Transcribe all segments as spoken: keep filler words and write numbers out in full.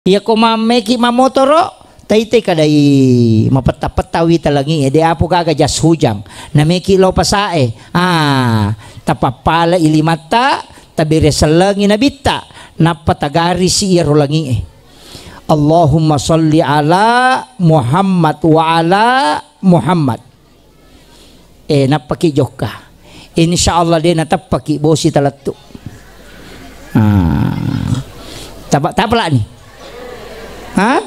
Iyako mammeki mammotoro, taitai kadai mapetta-petta wita langi'e, de apo gaga jas hujang. Nameki lao pasae, ah, tapappalai limatta, tabere sellengi nabitta, nappa tagarisi iyaro langi'e. Allahumma salli ala Muhammad wa ala Muhammad. Eh, nappaki jokka. Insya Allah de nateppaki bosi talettu. Ah. Tapa-, tapalani. Hah?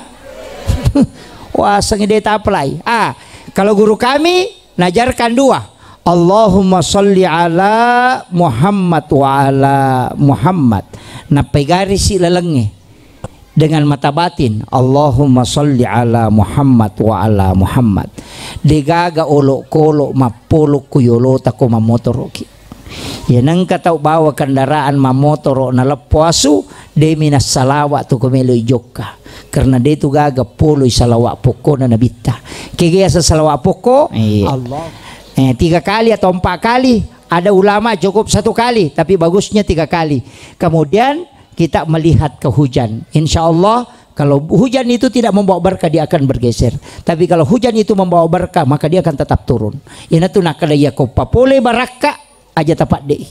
Wasengi de tapalai. Ah, kalau guru kami najarkan dua. Allahumma salli ala Muhammad wa ala Muhammad. Nappai garisi lalengnge. Dengan mata batin, Allahumma salli ala Muhammad wa ala Muhammad. Degaga olokolo mappolo ku yolota ko mammotoroki. Iya nengka tau bawa kendaraan mammotoro naleppo asu, demi nassalawa tu ko melo ijokka. Karena de tu gaga poloi salawa pokkona nabitta. Kegea sasalawa pokko, iya. Allah. Eh, tiga kali atau empat kali. Ada ulama cukup satu kali, tapi bagusnya tiga kali. Kemudian kita melihat ke hujan. Insya Allah, kalau hujan itu tidak membawa berkah, dia akan bergeser. Tapi kalau hujan itu membawa berkah, maka dia akan tetap turun. Ina tu nakada iya ko papole barakka aja tapaddei.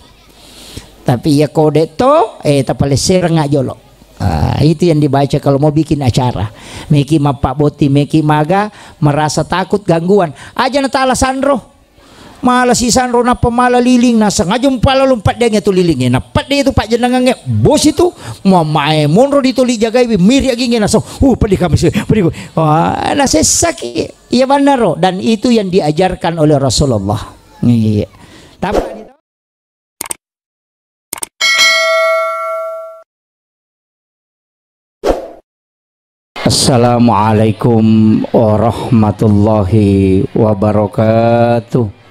Tapi iya ko de to, eh, tapalessereng jolo. Ah, itu yang dibaca kalau mau bikin acara. Meki mappabboti, meki maga, merasa takut gangguan. Aja natala sanro. Mala sisanro nappa mala liling, naseng aja mpala lumpat deng tu liling. Nappa de tu pajennengangnge, bos itu, mamae monro ditoli jagaiwi, miri agingnge naseng, uh, peddi kami sih, peddi ku-, wah, nasessaki. Iya bannaro, dan itu yang diajarkan oleh Rasulullah. Iya. Tapi Assalamualaikum warahmatullahi wabarakatuh.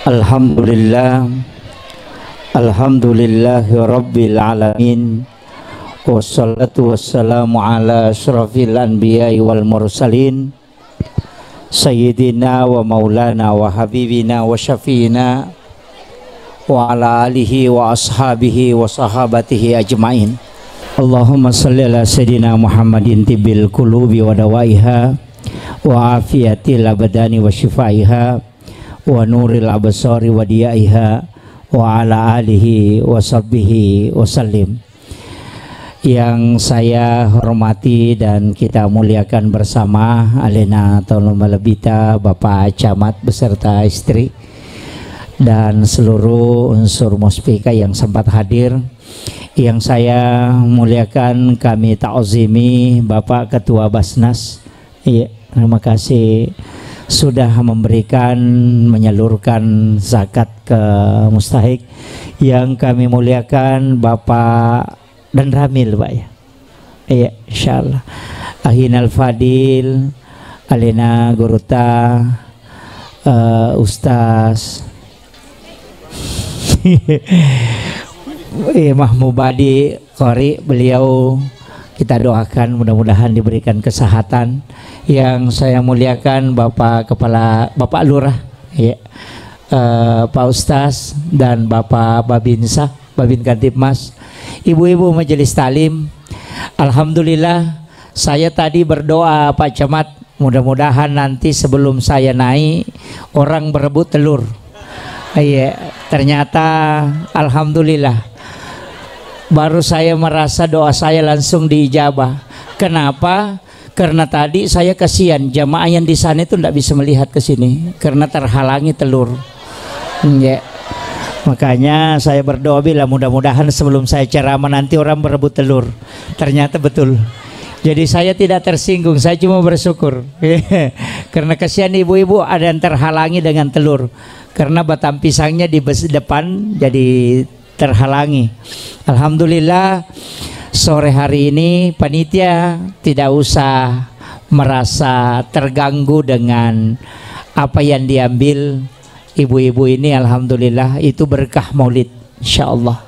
Alhamdulillah. Alhamdulillahi rabbil alamin. Wassalatu wassalamu ala asyrafil anbiya'i wal mursalin. Sayyidina wa maulana wa habibina wa syafi'ina wa ala alihi wa ashabihi wa sahabatihi ajmain. Allahumma salli ala Sayyidina Muhammadin tibbil qulubi wa dawaiha wa afiyatil abdani wa shifaiha wa nuril absari wa diyaiha wa ala alihi wa sahbihi wa sallim. Yang saya hormati dan kita muliakan bersama, alena tau malebbita, Bapak Camat beserta istri, dan seluruh unsur Muspika yang sempat hadir. Yang saya muliakan, kami ta'zimi Bapak Ketua Basnas, iya, terima kasih sudah memberikan, menyalurkan zakat ke mustahik. Yang kami muliakan Bapak dan Ramil, Pak, ya. Iya, insyaallah. Ahinal Fadil, alena guruta, eh, Ustaz, Imam Mubadi Qori, beliau kita doakan mudah-mudahan diberikan kesehatan. Yang saya muliakan Bapak Kepala, Bapak Lurah, ya, eh, Pak Ustaz dan Bapak Babinsa, Babin Kamtibmas, ibu-ibu majelis taklim. Alhamdulillah, saya tadi berdoa, Pak Camat, mudah-mudahan nanti sebelum saya naik, orang berebut telur. Iya, ternyata alhamdulillah. Baru saya merasa doa saya langsung diijabah. Kenapa? Karena tadi saya kasihan, jamaah yang di sana itu ndak bisa melihat ke sini karena terhalangi telur. Iya. Makanya saya berdoa, bila mudah-mudahan sebelum saya ceramah nanti orang berebut telur. Ternyata betul. Jadi saya tidak tersinggung, saya cuma bersyukur. Karena kasihan ibu-ibu ada yang terhalangi dengan telur. Karena batang pisangnya di bes-, depan jadi terhalangi. Alhamdulillah, sore hari ini panitia tidak usah merasa terganggu dengan apa yang diambil ibu-ibu ini. Alhamdulillah, itu berkah maulid, insyaallah.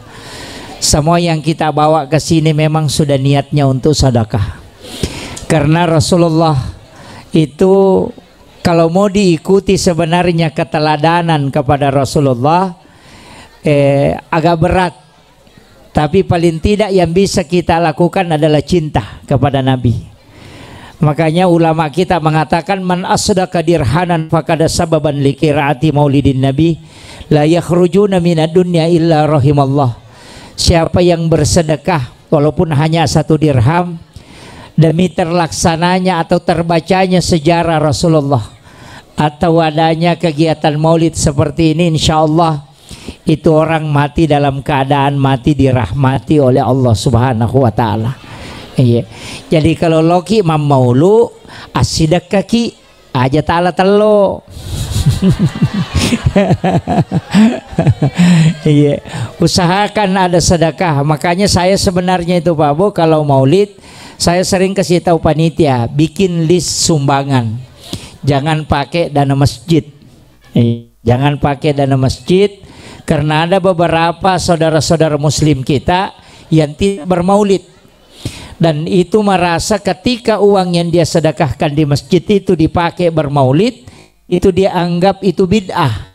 Semua yang kita bawa ke sini memang sudah niatnya untuk sedekah. Karena Rasulullah itu, kalau mau diikuti sebenarnya keteladanan kepada Rasulullah, eh, agak berat. Tapi paling tidak yang bisa kita lakukan adalah cinta kepada Nabi. Makanya ulama kita mengatakan, "Man asdaqa dirhanan fakada sababan likiraati maulidin Nabi, la yakhrujuna minad dunya illa rahimallah." Siapa yang bersedekah walaupun hanya satu dirham demi terlaksananya atau terbacanya sejarah Rasulullah atau adanya kegiatan maulid seperti ini, insya Allah itu orang mati dalam keadaan mati dirahmati oleh Allah Subhanahu wa Ta'ala. Iya. Jadi kalau loki mammaulu, assidekkaki aja tala tello. Iya. Usahakan ada sedekah. Makanya saya sebenarnya itu, Pak Bu, kalau maulid, saya sering kasih tahu panitia, bikin list sumbangan. Jangan pakai dana masjid. Iya, jangan pakai dana masjid, karena ada beberapa saudara-saudara muslim kita yang tidak bermaulid. Dan itu merasa ketika uang yang dia sedekahkan di masjid itu dipakai bermaulid, itu dia anggap itu bid'ah.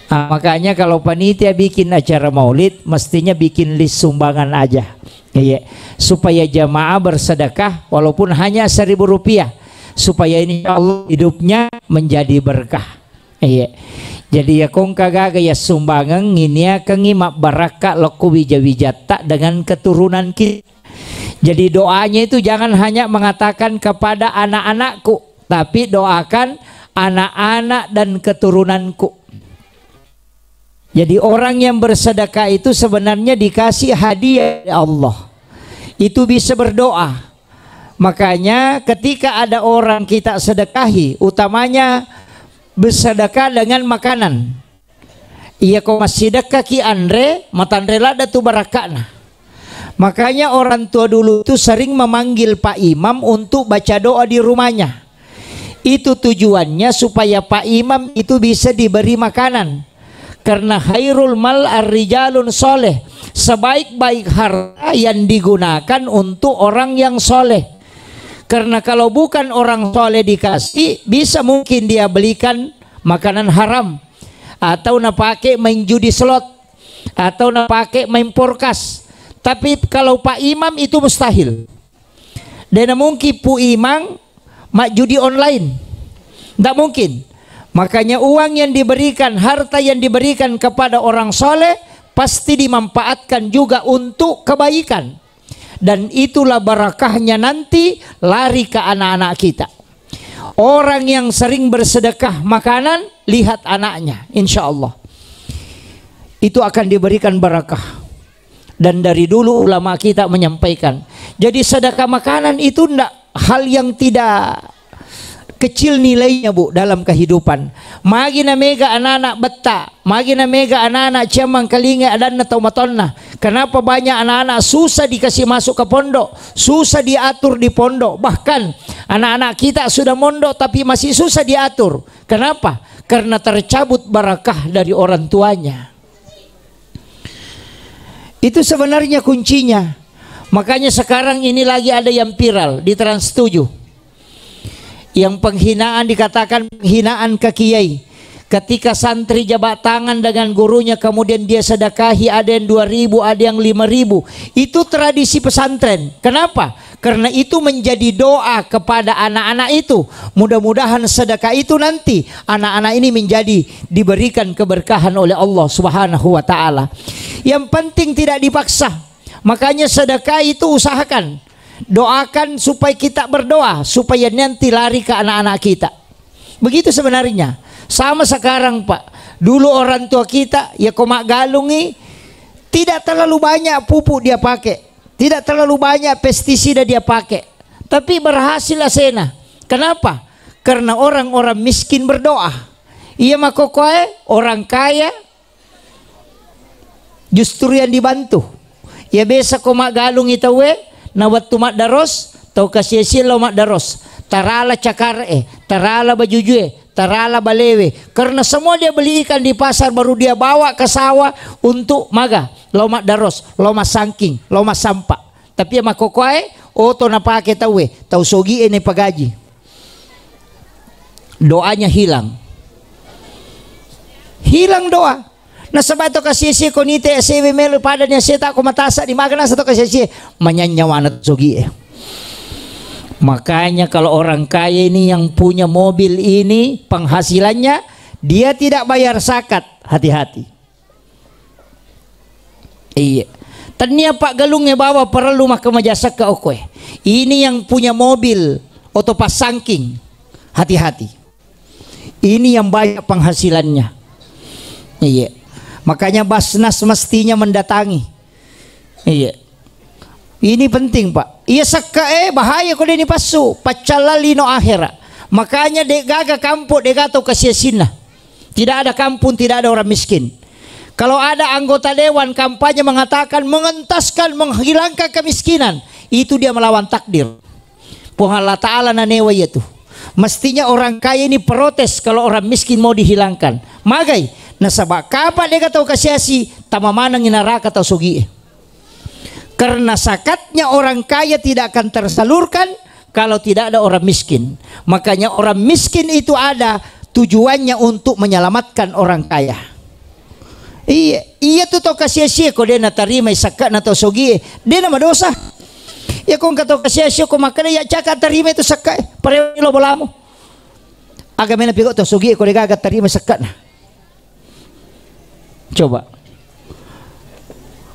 Nah, makanya kalau panitia bikin acara maulid, mestinya bikin list sumbangan aja. Iya, supaya jamaah bersedekah walaupun hanya seribu rupiah, supaya insya Allah hidupnya menjadi berkah. Iya. Jadi ya kongka gaga ya sumbangeng nginiakengi mabbarakka lokko wija-wijatta dengan keturunan kita. Jadi doanya itu jangan hanya mengatakan kepada anak-anakku, tapi doakan anak-anak dan keturunanku. Jadi orang yang bersedekah itu sebenarnya dikasih hadiah dari Allah. Itu bisa berdoa. Makanya ketika ada orang kita sedekahi, utamanya bersedekah dengan makanan. Iya ko massidekka ki anre, matanre ladda tu barakka'na. Makanya orang tua dulu itu sering memanggil Pak Imam untuk baca doa di rumahnya. Itu tujuannya supaya Pak Imam itu bisa diberi makanan. Karena khairul mal ar-rijalun soleh. Sebaik-baik harta yang digunakan untuk orang yang soleh. Karena kalau bukan orang soleh dikasih, bisa mungkin dia belikan makanan haram. Atau napake main judi slot. Atau napake main porkas. Tapi kalau Pak Imam itu mustahil. Dena mungkin Pu Imang majjudi online. Ndak mungkin. Makanya uang yang diberikan, harta yang diberikan kepada orang soleh pasti dimanfaatkan juga untuk kebaikan. Dan itulah barakahnya nanti lari ke anak-anak kita. Orang yang sering bersedekah makanan, lihat anaknya, insya Allah. Itu akan diberikan barakah. Dan dari dulu ulama kita menyampaikan. Jadi sedekah makanan itu ndak hal yang tidak kecil nilainya, Bu, dalam kehidupan. Magi na mega anak-anak betta, magi na mega anak-anak ciamang kalinga adanna tau matonna. Kenapa banyak anak-anak susah dikasih masuk ke pondok, susah diatur di pondok. Bahkan anak-anak kita sudah mondok tapi masih susah diatur. Kenapa? Karena tercabut barakah dari orang tuanya. Itu sebenarnya kuncinya. Makanya sekarang ini lagi ada yang viral di Trans tujuh. Yang penghinaan, dikatakan penghinaan ke kiai. Ketika santri jabat tangan dengan gurunya, kemudian dia sedekahi, ada yang dua ribu, ada yang lima ribu. Itu tradisi pesantren. Kenapa? Karena itu menjadi doa kepada anak-anak itu. Mudah-mudahan sedekah itu nanti anak-anak ini menjadi diberikan keberkahan oleh Allah Subhanahu wa Ta'ala. Yang penting tidak dipaksa. Makanya sedekah itu usahakan. Doakan supaya kita berdoa, supaya nanti lari ke anak-anak kita. Begitu sebenarnya. Sama sekarang, Pak. Dulu orang tua kita, ya ko maggalungi, tidak terlalu banyak pupuk dia pakai. Tidak terlalu banyak pestisida dia pakai. Tapi berhasil asena. Kenapa? Karena orang-orang miskin berdoa. Iya makokoe, orang kaya justru yang dibantu. Ya biasa ko maggalungi tauwe, na wettu maddaros, tau kasiasi lao maddaros. Tarala cakar e, tarala bajujue, tarala balewe. Karena semua dia beli ikan di pasar baru dia bawa ke sawah untuk maga, lao maddaros, lao massangking, lao massampa. Tapi ya makokoe, oto napake tauwe, tau sogie ne pagaji. Doanya hilang. Hilang doa. Nasaba to kasi-asi ko nite sewe melo pada ni aseta ko matasa di maga nasa to kasi-asi manyanya wana sogi e. Makanya kalau orang kaya ini yang punya mobil ini penghasilannya, dia tidak bayar zakat, hati-hati. Iya. Tania paggalungnge bawa perlu maka majasakka okoe. Ini yang punya mobil oto pasangking, hati-hati. Ini yang banyak penghasilannya. Iya. Makanya Basnas mestinya mendatangi. Iya. Ini penting, Pak. Iya sakka e bahaya ko deni passu, paccalla lino akhera. Makanya de gaga kampo de gato kasiasinna. Tidak ada kampung tidak ada orang miskin. Kalau ada anggota dewan kampanye mengatakan mengentaskan menghilangkan kemiskinan, itu dia melawan takdir. Puang Allah Ta'ala nanewa iya tu. Mestinya orang kaya ini protes kalau orang miskin mau dihilangkan. Magai, nasaba kapa dega tau kasiasi, tama manengi naraka tau sogie. Karena zakatnya orang kaya tidak akan tersalurkan kalau tidak ada orang miskin. Makanya orang miskin itu ada tujuannya untuk menyelamatkan orang kaya. Iya, iya tu tau kasiasi ko dena tarima sakka na tau sogie, dena madosa. Ya ko engka tau kasiasi ko makkeda ya caka tarima itu sakka, parewa lo bolamu. Aga mena pigo tau sogie ko degaga tarima sakka na. Coba.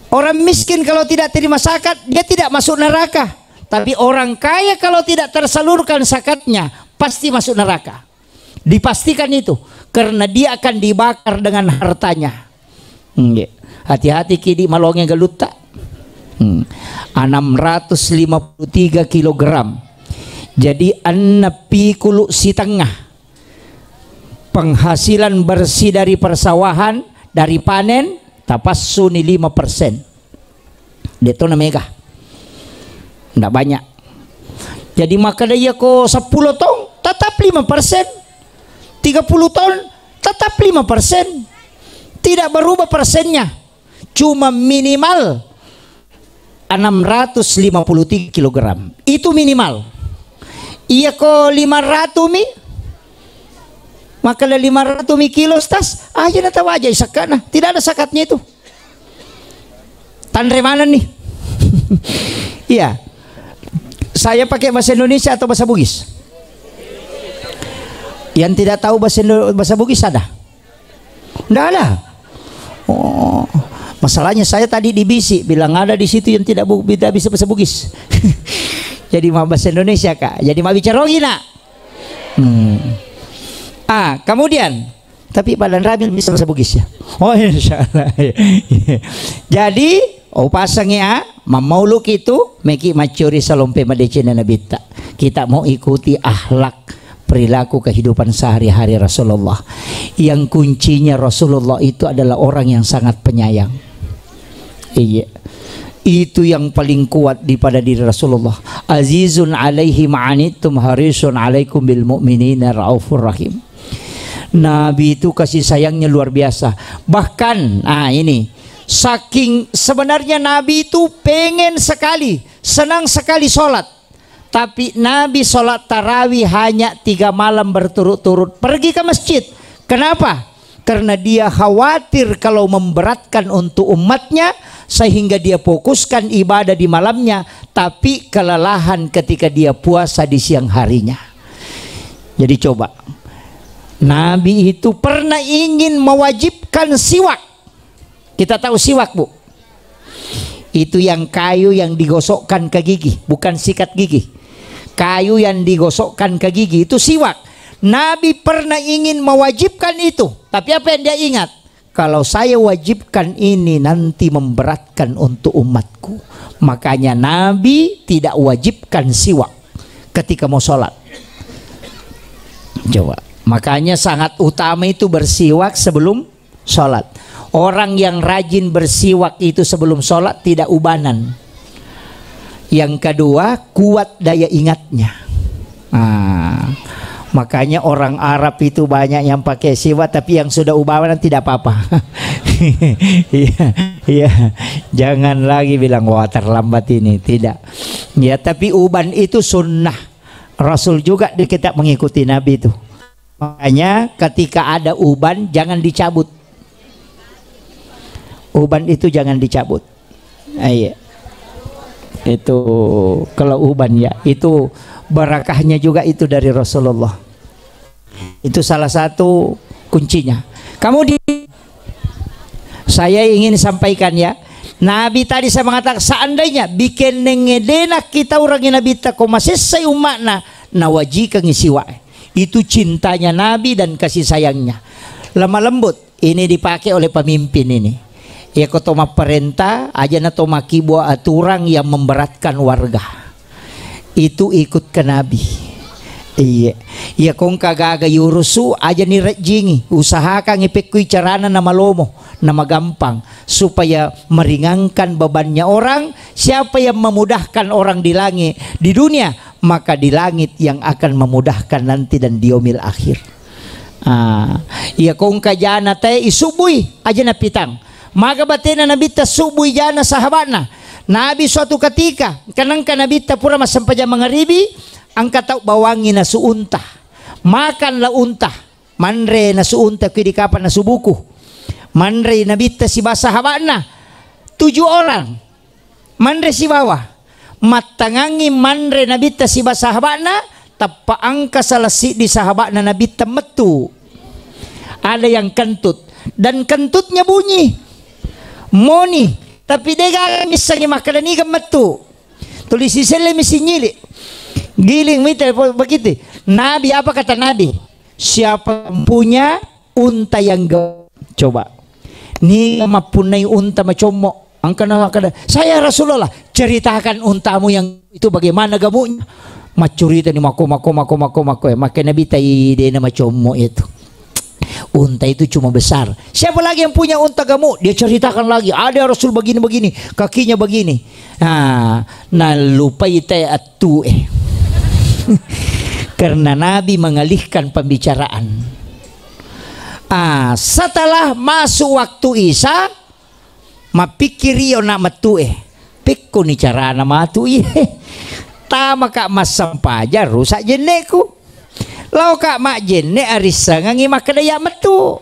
Orang miskin kalau tidak terima zakat, dia tidak masuk neraka. Tapi orang kaya kalau tidak tersalurkan zakatnya, pasti masuk neraka. Dipastikan itu, karena dia akan dibakar dengan hartanya. Nggih. Hati-hati kidi malonge galutta. Hmm. Enam ratus lima puluh tiga kilogram. Jadi enneng pikulu sitengah. Penghasilan bersih dari persawahan, dari panen, tapassuni lima persen. De'to na mega. Ndak banyak. Jadi makkeda iya ko sepuluh ton, tetap lima persen. Tiga puluh ton, tetap lima persen. Tidak berubah persennya. Cuma minimal enam ratus lima puluh tiga kilogram. Itu minimal. Iya ko lima ratus mi, maka lima ratus mi kilo stas, aja na tawaja isakkana. Tidak ada zakatnya itu. Tanre mana nih? Iya. Saya pakai bahasa Indonesia atau bahasa Bugis? Yang tidak tahu bahasa Indo-, bahasa Bugis ada? Nggak ada. Oh, masalahnya saya tadi dibisi bilang ada di situ yang tidak bu-, tidak bisa bahasa Bugis. Jadi mau bahasa Indonesia, Kak. Jadi mau bicara lagi, nak. Hmm. Ah, kemudian, tapi Badan Ramil bisa bahasa Bugis ya? Oh, insya Allah. Jadi, oh, pasang ya, mamauluk itu, meki macuri salompe madecena nabitta. Kita mau ikuti akhlak perilaku kehidupan sehari-hari Rasulullah. Yang kuncinya Rasulullah itu adalah orang yang sangat penyayang. Iya. Itu yang paling kuat di pada diri Rasulullah. Azizun alaihi ma'anittum harisun alaikum bil mu'minina raufur rahim. Nabi itu kasih sayangnya luar biasa. Bahkan, ah ini, saking sebenarnya Nabi itu pengen sekali, senang sekali sholat. Tapi Nabi sholat tarawih hanya tiga malam berturut-turut pergi ke masjid. Kenapa? Karena dia khawatir kalau memberatkan untuk umatnya, sehingga dia fokuskan ibadah di malamnya, tapi kelelahan ketika dia puasa di siang harinya. Jadi coba, Nabi itu pernah ingin mewajibkan siwak. Kita tahu siwak, Bu? Itu yang kayu yang digosokkan ke gigi, bukan sikat gigi. Kayu yang digosokkan ke gigi, itu siwak. Nabi pernah ingin mewajibkan itu, tapi apa yang dia ingat? Kalau saya wajibkan ini nanti memberatkan untuk umatku. Makanya Nabi tidak wajibkan siwak ketika mau sholat. Coba. Makanya sangat utama itu bersiwak sebelum sholat. Orang yang rajin bersiwak itu sebelum sholat tidak ubanan. Yang kedua, kuat daya ingatnya. Nah, makanya orang Arab itu banyak yang pakai siwak, tapi yang sudah ubanan tidak apa-apa. Iya, iya. Jangan lagi bilang, "Wah, terlambat ini." Tidak. Ya, tapi uban itu sunnah. Rasul juga di-, kita mengikuti Nabi itu. Makanya ketika ada uban, jangan dicabut. Uban itu jangan dicabut. Ah, iya. Itu kalau uban ya, itu barakahnya juga itu dari Rasulullah. Itu salah satu kuncinya. Kemudian saya ingin sampaikan ya, Nabi tadi saya mengatakan seandainya bikin nengedena kita orang Nabi ta ko masessai umatna, nawajikan siwa. Itu cintanya Nabi dan kasih sayangnya. Lemah lembut. Ini dipakai oleh pemimpin ini. Iya ko to mapparenta, aja na to makkibua aturan yang memberatkan warga. Itu ikut ke Nabi. Iya. Iya ko engka gaga yurusu, aja ni rejjingi, usahakan ipekkui carana na malomo, na magampang, supaya meringankan bebannya orang. Siapa yang memudahkan orang di langit, di dunia, maka di langit yang akan memudahkan nanti dan di yaumil akhir. Ah, iya ko engka jana te isubui, aja na pitang. Maga batena Nabitta subui jana sahabatna. Nabi suatu ketika, kenengka Nabitta pura massempajang mangaribi, engka tau bawangi nasu unta. Makanlah unta. Manre nasu unta kui di kapang nasu buku. Manre Nabitta siba sahabatna. Tujuh orang. Manre sibawa. Mattangangi manre Nabitta siba sahabatna, tappa engka salah siddi sahabatna Nabitta mettu. Ada yang kentut. Dan kentutnya bunyi. Moni. Tapi de gaga missengi makkeda niga mettu. Tuli siselle mi sinyili. Giling mita begitu. Nabi, apa kata Nabi? Siapa yang punya unta yang gemuk? Coba. Niga mappunnai unta macommo? Engka na makkeda, "Saya Rasulullah." Ceritakan untamu yang itu bagaimana gemuknya. Maccurita ni mako, mako, mako, mako, mako. Makkeda Nabitta, "Ih, dena macommo itu. Unta itu cuma besar." "Siapa lagi yang punya unta gemuk?" Dia ceritakan lagi, "Ada Rasul begini-begini, kakinya begini." Nah, nallupai te attu eh. Karena Nabi mengalihkan pembicaraan. Ah, setelah masuk waktu Isya, mappikkiri ona mettu eh. Pekkoni carana matu iye. Tamaka massempajang rusak jenne'ku. Laoka majjenne arissengengi makkeda iya mettu.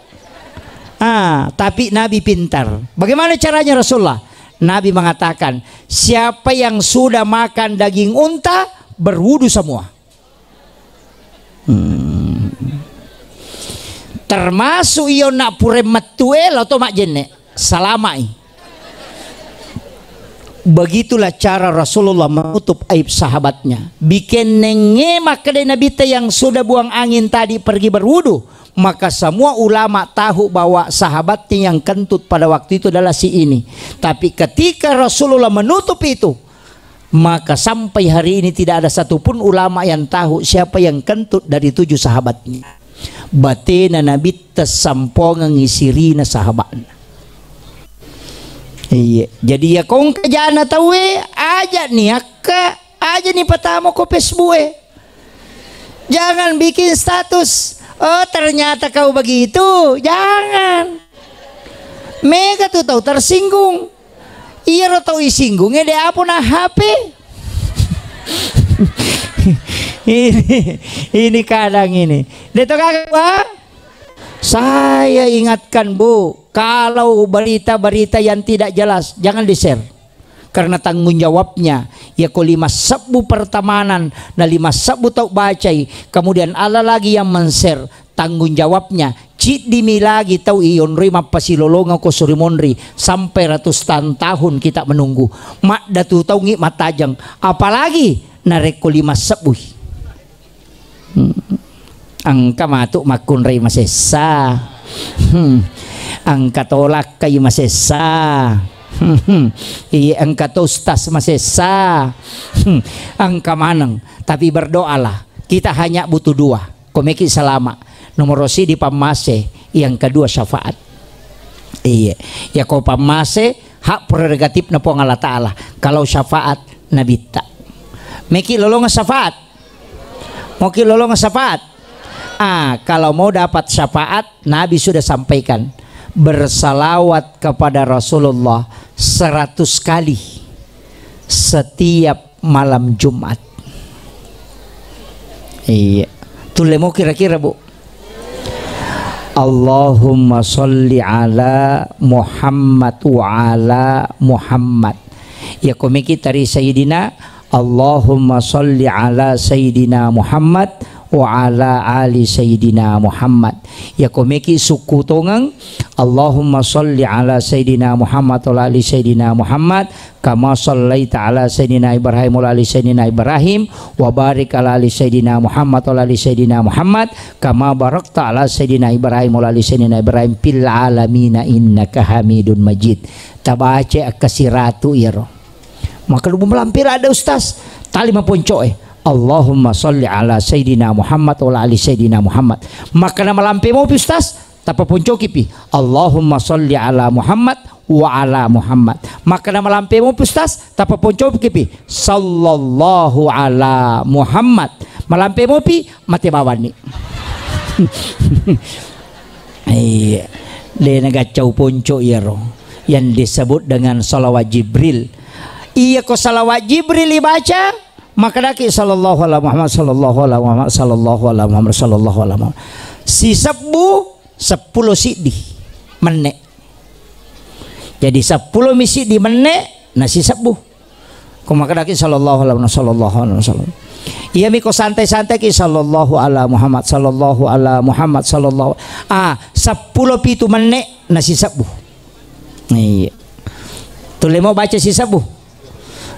Ah, tapi Nabi pintar. Bagaimana caranya Rasulullah? Nabi mengatakan, "Siapa yang sudah makan daging unta, berwudu semua." Hmm. Termasuk iyo nak pure mettu e, lao to majjenne. Salamai. Begitulah cara Rasulullah menutup aib sahabatnya. Bikin nenge makkeda Nabitta yang sudah buang angin tadi pergi berwudu, maka semua ulama tahu bahwa sahabatnya yang kentut pada waktu itu adalah si ini. Tapi ketika Rasulullah menutup itu, maka sampai hari ini tidak ada satupun ulama yang tahu siapa yang kentut dari tujuh sahabatnya. Batena Nabitta sampongengi sirina sahabatna. Iya. Jadi ya kongka jana tauwe, aja ni akka, aja ni patamo ko Facebook e. Jangan bikin status, "Oh, ternyata kau begitu." Jangan. Mega tu tau tersinggung. Iyaro tau isinggung, ede apa na H P? Ini, ini kadang ini. Deto kagak, Pak? Saya ingatkan, Bu, kalau berita-berita yang tidak jelas, jangan di-share. Karena tanggung jawabnya, ya ko lima sebbu pertemanan, na lima sebbu tau bacai, kemudian ada lagi yang men-share, tanggung jawabnya, ciddimi lagi tau ionroi mappasilolongeng ko suri monri sampai ratusan tahun kita menunggu. Madda tu taungi mattajeng, apalagi narekko lima sebbui. Hmm. Engka matu makkunrai masessa. Hmm. Engka to lakkai masessa. Hmm. Iya, engka to ustaz masessa. Hmm. Engka maneng. Tapi berdoalah. Kita hanya butuh dua. Ko meki salama. Nomoro sidi pammase, yang kedua syafaat. Iya. Ya ko pammase, hak prerogatifna Puang Allah Ta'ala. Kalau syafaat, Nabitta. Meki lolongeng syafaat. Moki lolongeng syafaat? Ah, kalau mau dapat syafaat, Nabi sudah sampaikan, bersalawat kepada Rasulullah seratus kali setiap malam Jumat. Iya. Tulle mo kira-kira, Bu? Allahumma sholli ala Muhammad wa ala Muhammad. Iyako meki tari Sayyidina, Allahumma sholli ala Sayyidina Muhammad wa ala ali Sayyidina Muhammad. Iyako meki sukku tongeng, Allahumma sholli ala Sayyidina Muhammad wa ala ali Sayyidina Muhammad, kama shallaita ala Sayyidina Ibrahim wa ala ali Sayyidina Ibrahim, wa barik ala ali Sayyidina Muhammad wa ala ali Sayyidina Muhammad, kama barakta ala Sayyidina Ibrahim wa ala ali Sayyidina Ibrahim fil alamina innaka Hamidun Majid. Tabaca akka siratu iyaro. Maka lu melampir ada ustaz, tali maponco e. Allahumma sholli ala Sayyidina Muhammad wa ala ali Sayyidina Muhammad. Maka na malampe mopi ustaz, tappa poncoki pi. Allahumma sholli ala Muhammad wa ala Muhammad. Maka na malampe mopi ustaz, tappa poncoki pi. Sallallahu ala Muhammad. Malampe mopi, mate bawanni. Iya. De nagaccau ponco iyaro yang disebut dengan salawat Jibril. Iya ko salawat Jibril dibaca, makkedaki sallallahu ala Muhammad, sallallahu ala Muhammad, sallallahu ala Muhammad, sallallahu ala Muhammad. Sisebbu seppulo siddi menne. Jadi seppulo mi siddi menne na sisebbu. Ko makkedaki sallallahu alaihi wasallam, sallallahu alaihi wasallam. Iyami ko santai-santai ki sallallahu ala Muhammad, sallallahu ala Muhammad, sallallahu. Ah, seppulo pitu menne na sisebbu. Iya. Tulle mo baca sisebbu.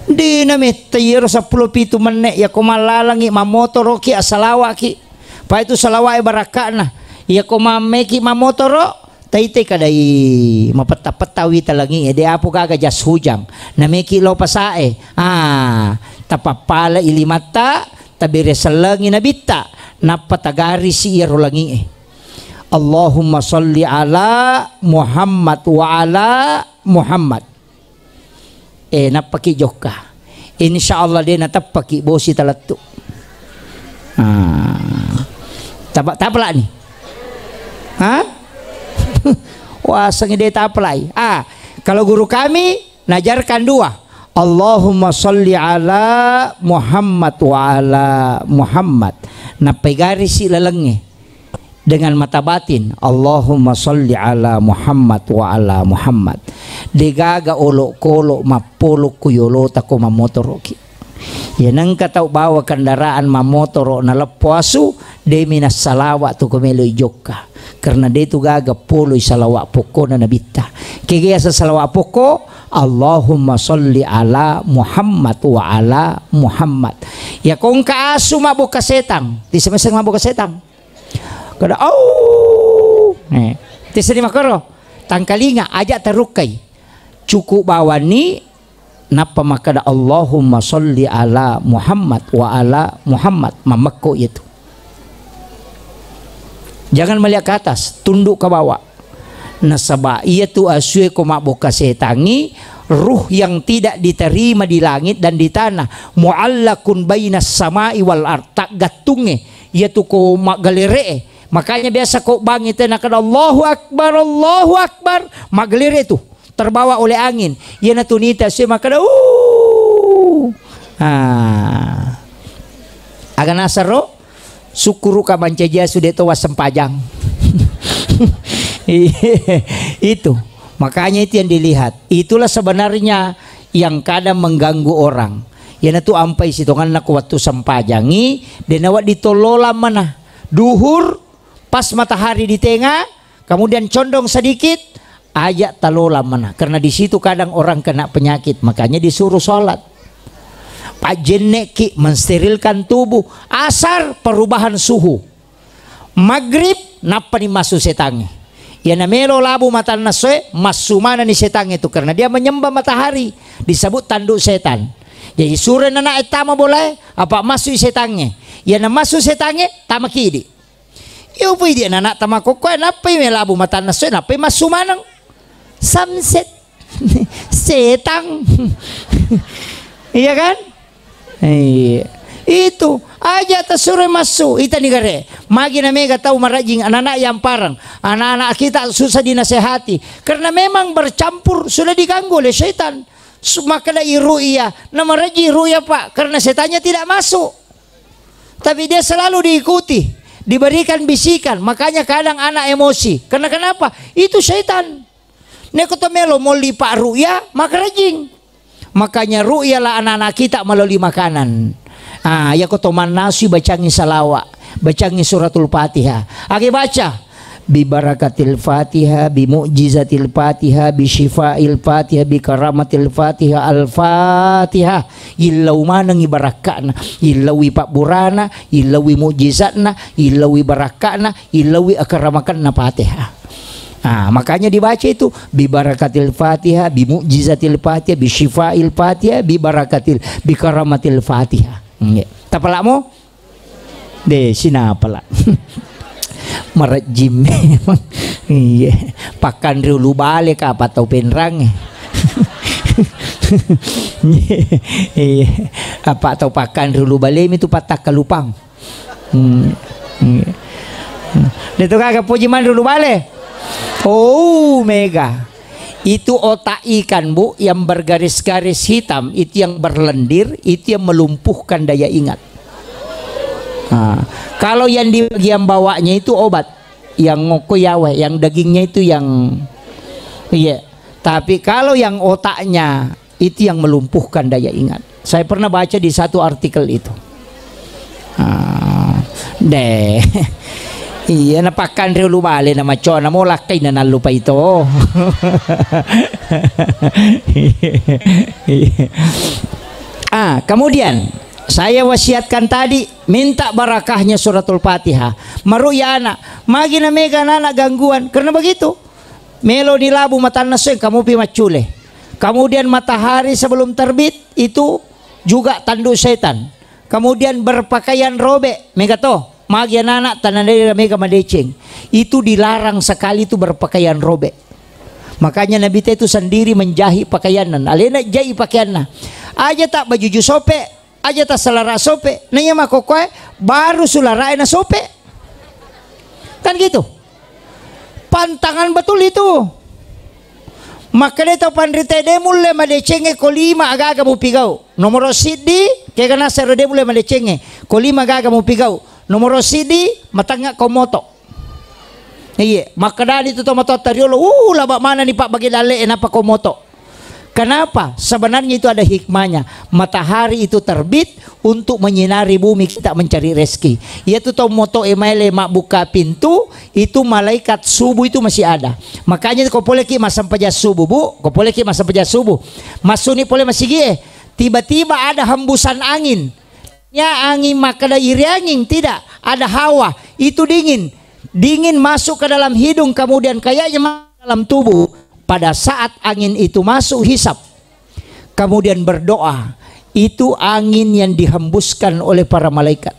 Dina metta iyaro seppulo pitu menne, ya ko mallalangi, mammotoroki, assalawaki. Pa itu salawai barakka'na. Ya ko mammeki mammotoro, taitai kadai mapetta-petta wita langi e, de apo gaga jas hujang. Nameki lo pasae. Ah, tapappala ilimatta, tabere sellengi nabitta, nappa tagarisi iyaro langi e. Allahumma sholli ala Muhammad wa ala Muhammad. Eh, nappaki jokka. Insya Allah de nateppaki bosi talettu. Ah. Tapa-, tapalani. Hah? Wasengi de tapalai. Ah, kalau guru kami najarkan dua. Allahumma sholli ala Muhammad wa ala Muhammad. Nappai garisi lalengnge. Dengan mata batin, Allahumma sholli ala Muhammad wa ala Muhammad. Degaga olokolo mappolo ku yolota ko mammotoroki. Ya nengka tau bawa kendaraan mammotoro naleppo asu, demi nassalawa tu ko melo ijokka. Karena de tu gaga poloi salawa pokkona nabitta. Kegaya sa salawa pokko, Allahumma sholli ala Muhammad wa ala Muhammad. Ya kongka asu mabboka setang, tisemeseng mabboka setang. Kada, "Au." Eh, tisseni makkoro. Tangkalinga, aja tarukkai. Cukup bawanni, nappa makkada, "Allahumma sholli ala Muhammad wa ala Muhammad." Mammekko iyatu. Jangan melihat ke atas, tunduk ke bawah. Nasaba iyatu asue ko mabboka setangngi, ruh yang tidak diterima di langit dan di tanah, muallakun bainas samai wal ard, taggattungnge. Iyatu ko maggalere'e. Makanya biasa ko bangi te nakada, "Allahu Akbar, Allahu Akbar." Maggalere tu. Terbawa oleh angin. Iyana tu nita se makada, "Uh." Ah. Aga nasaro? Sukkuruka mancaji asu de to wassempajang. Itu. Makanya itu yang dilihat. Itulah sebenarnya yang kadang mengganggu orang. Iyana tu ampai sitonganna ko wattu sempajangi, de nawedding tollolang mana. Duhur, pas matahari di tengah, kemudian condong sedikit, aja talolang mana. Karena di situ kadang orang kena penyakit, makanya disuruh sholat. Pajjenneki, mensterilkan tubuh. Asar, perubahan suhu. Maghrib, nappani massu setangnge. Iyana melo labu matanna soe, massu manani setangnge tu karena dia menyembah matahari, disebut tanduk setan. Jadi sure nana e tama bolae, apa massu setangnge. Iyana massu setangnge, tama kidi. Iya upui dia nana tama kokkoe, nappai melabu matanna soe, nappai massu maneng. Samset. Setang. Iya kan? Iya. Itu aja tasuro massu, itani gare. Magi na mega tau marajing anak-anak yang parang. Anak-anak kita susah dinasehati. Karena memang bercampur, sudah diganggu oleh setan. Su-, maka da iru iya, na marajing iru iya, Pak. Karena setannya tidak masuk. Tapi dia selalu diikuti. Diberikan bisikan, makanya kadang anak emosi. Karena kenapa? Itu setan. Neko to melo molli pak ru'ya, makarejing. Makanya ru'yalah anak-anak kita melalui makanan. Ah, ya ko to mannasui bacangi salawa, bacangi suratul Fatihah. Age baca, bi barakatil Fatihah, bi mu'jizatil Fatihah, bi syifail Fatihah, bi karamatil Fatihah, al-Fatihah. Illau manengi barakka'na, illaui pabburana, illaui mu'jizatna, illaui barakka'na, illaui akaramakanna Fatihah. Ah, makanya dibaca itu, bi barakatil Fatihah, bi mu'jizatil Fatihah, bi syifail Fatihah, bi barakatil, bi karamatil Fatihah. Nggih. Tapalamo? De, sinapala. Marejjim memang. Iya. Pakkanre ulu bale ka apa tau penrang. Iya. Apa tau pakkanre ulu bale mi tu pattakkalupang. Hmm. Iya. Hmm. De tu gaga poji manre ulu bale. Oh, mega. Itu otak ikan, Bu, yang bergaris-garis hitam, itu yang berlendir, itu yang melumpuhkan daya ingat. Nah, kalau yang di bagian bawahnya itu obat, yang ngoko yawe, yang dagingnya itu yang, iya. Tapi kalau yang otaknya itu yang melumpuhkan daya ingat. Saya pernah baca di satu artikel itu. Ah, de. Iya, napakkanre ulu bale na maco, na molakkai na nallupai to. Ah, kemudian saya wasiatkan tadi, minta barakahnya suratul Fatihah. Maru ya anak, magi na mega anak gangguan. Karena begitu, melo ni labu matanna seng, kamu pi maccule. Kemudian matahari sebelum terbit itu juga tanduk setan. Kemudian berpakaian robek, mega to. Magi anak-anak tanah daerah mega madeceng. Itu dilarang sekali itu berpakaian robek. Makanya Nabi itu sendiri menjahit pakaianna. Alena jahit pakaianna. Aja tak bajuju sope, aja tak selara sope. Nanya makokoe, baru sulara na sope. Kan gitu. Pantangan betul itu. Makkeda tau panrita, de mulle madecengnge ko lima agaga mupigau. Nomoro siddi, kega nasero de mulle madecengnge. Ko lima agaga mupigau. Nomoro siddi, matengnga ko moto. Iye, makkedani tu tomatoatta riolo, uh, laba manani pabbage dalle e nappa ko moto. Kenapa? Sebenarnya itu ada hikmahnya. Matahari itu terbit untuk menyinari bumi kita mencari rezeki. Iyatu tau moto e maele mabbuka pintu, itu malaikat subuh itu masih ada. Makanya ko poleki massempajang subuh, Bu, ko poleki massempajang subuh. Massuni pole masigi e, tiba-tiba ada hembusan angin. Ya, angin makkeda iri angin, tidak. Ada hawa, itu dingin. Dingin masuk ke dalam hidung, kemudian kayaknya masuk dalam tubuh. Pada saat angin itu masuk, hisap. Kemudian berdoa. Itu angin yang dihembuskan oleh para malaikat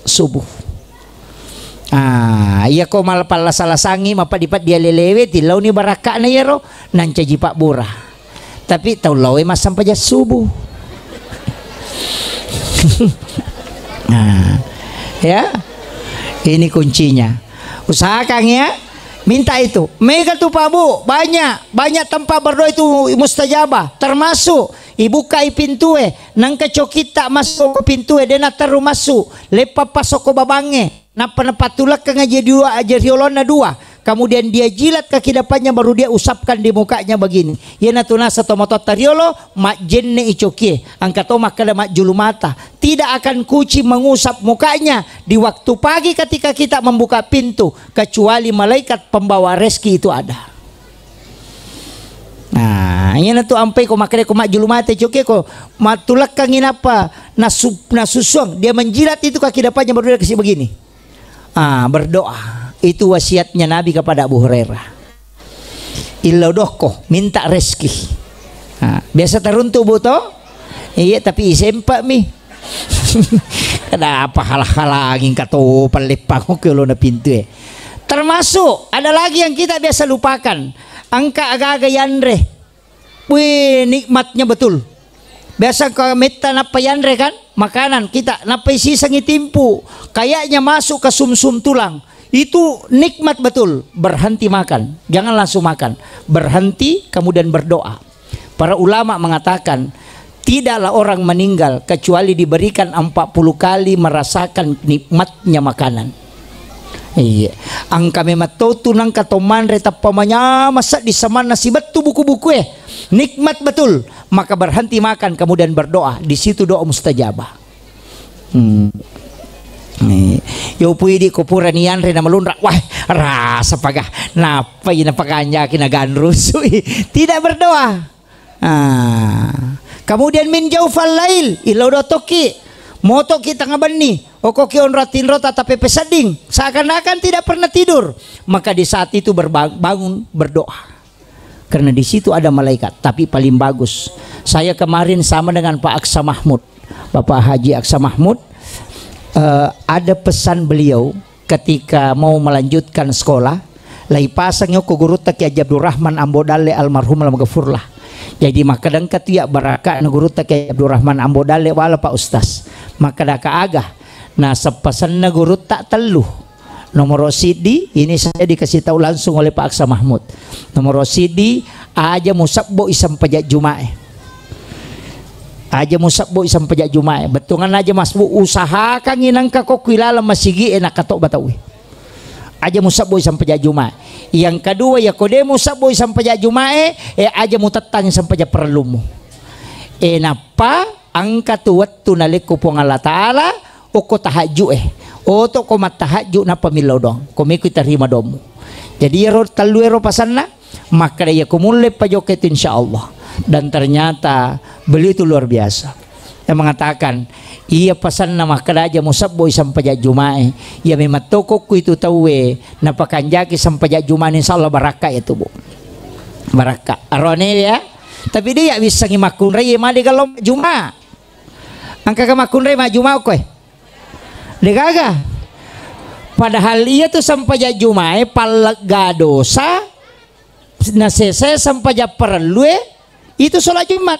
subuh. Ah, iya ko mal-, pallasa-lasangi mappaddi-paddi alelewe, tillauni barakka'na iyaro, nancaji pabbura. Tapi tau laoe massempajang subuh. Nah, ya. Ini kuncinya. Usahakan ya. Minta itu. Mega tu Pak Bu, banyak, banyak tempat berdoa itu mustajabah. Termasuk ibukai pintue, nangka cokitta masuk ke pintue, dena teru masuk, leppa pasoko babange. Nappa napattulakkangngi aja dua, aja riolonna dua. Kemudian dia jilat kaki depannya, baru dia usapkan di mukanya begini. Iyanatu nasa tomatoatta riolo, majjenne i cokie. Angka to makkeda majjulu mata. Tidak akan kucing mengusap mukanya di waktu pagi ketika kita membuka pintu, kecuali malaikat pembawa rezeki itu ada. Nah, iyanatu ampai ko makkeda ko majjulu mata i cokie ko mattulakkangngi nappa nasu-, nasussuang. Dia menjilat itu kaki depannya, baru dia kasih begini. Ah, berdoa. Itu wasiatnya Nabi kepada Abu Hurairah. Illau dokko, minta rezeki. Ah, biasa teruntuk, Bu, to? Iya, tapi isempa mi. Kenapa halang-halangin kato palleppang ke lona pintu e? Termasuk ada lagi yang kita biasa lupakan. Angka agaga yanre. Wih, nikmatnya betul. Biasa engka metta nappa yanre kan, makanan kita nappa isisengi timpu, kayaknya masuk ke sumsum tulang. Itu nikmat betul. Berhenti makan, jangan langsung makan. Berhenti, kemudian berdoa. Para ulama mengatakan, tidaklah orang meninggal kecuali diberikan empat puluh kali merasakan nikmatnya makanan. Iya. Engka memang to tu nangka to manre tappa manyameng sedding samanna sibettu buku-buku e. Nikmat betul. Maka berhenti makan kemudian berdoa. Di situ doa mustajabah. Hmm. Nih, yo pui di ko pura nianre na melunra. Wah, rasa paga. Napai na pakanjaki na ganrusui. Tidak berdoa. Ah. Kemudian min jaufal lail, ilo dotoki. Motoki tengah benni. Okoki onro tinro tatape pesedding. Seakan-akan tidak pernah tidur. Maka di saat itu berbangun berdoa. Karena di situ ada malaikat, tapi paling bagus. Saya kemarin sama dengan Pak Aksa Mahmud, Bapak Haji Aksa Mahmud, eh, ada pesan beliau ketika mau melanjutkan sekolah, lai pasang yoko gurutta Kiai Haji Abdurrahman Ambo Dalle almarhum almaghfurlah. Jadi makkadangka tu ya barakka na gurutta Kiai Haji Abdurrahman Ambo Dalle wala Pak Ustaz. Makkadaka aga, na seppasenna gurutta tellu. Nomoro siddi, ini saya dikasih tahu langsung oleh Pak Aksa Mahmud. Nomoro siddi, aja musabbo isempajak Jumae. Aja musabbo isempajak Jumae. Bettuanna aja masbu usahakan inangka kokku ilaleng masigi e nakatobba tauwe. Aja musabbo isempajak Jumae. Yang kedua, ya kode musabbo isempajak Jumae, e aja mutettang isempajak perellumu. E nappa engka tu wettu nalekko Puang Allah Ta'ala, okko tahajju e. Oto ko mattahajju nappa millau doang. Ko mekui tarima doammu. Jadi iyaro tellu ero pasanna, makkeda iya ko mulle pajokke tu insya Allah. Dan ternyata beliau itu luar biasa. Yang mengatakan, iya pasanna makkeda aja musabbo isempajak Jumae. Iya memang tokokku itu tauwe napakanjaki sempajak Jumae insya Allah barakka ya tu, Bu. Barakka. Arone ya. Tapi dia ya wissengi makkunrai made galom Juma. Engka ka makkunrai majjuma koe? Degaga. Padahal iya tu sempajang Jumae pallegga dosa, nasese sempajang parellue itu sholat Jumat.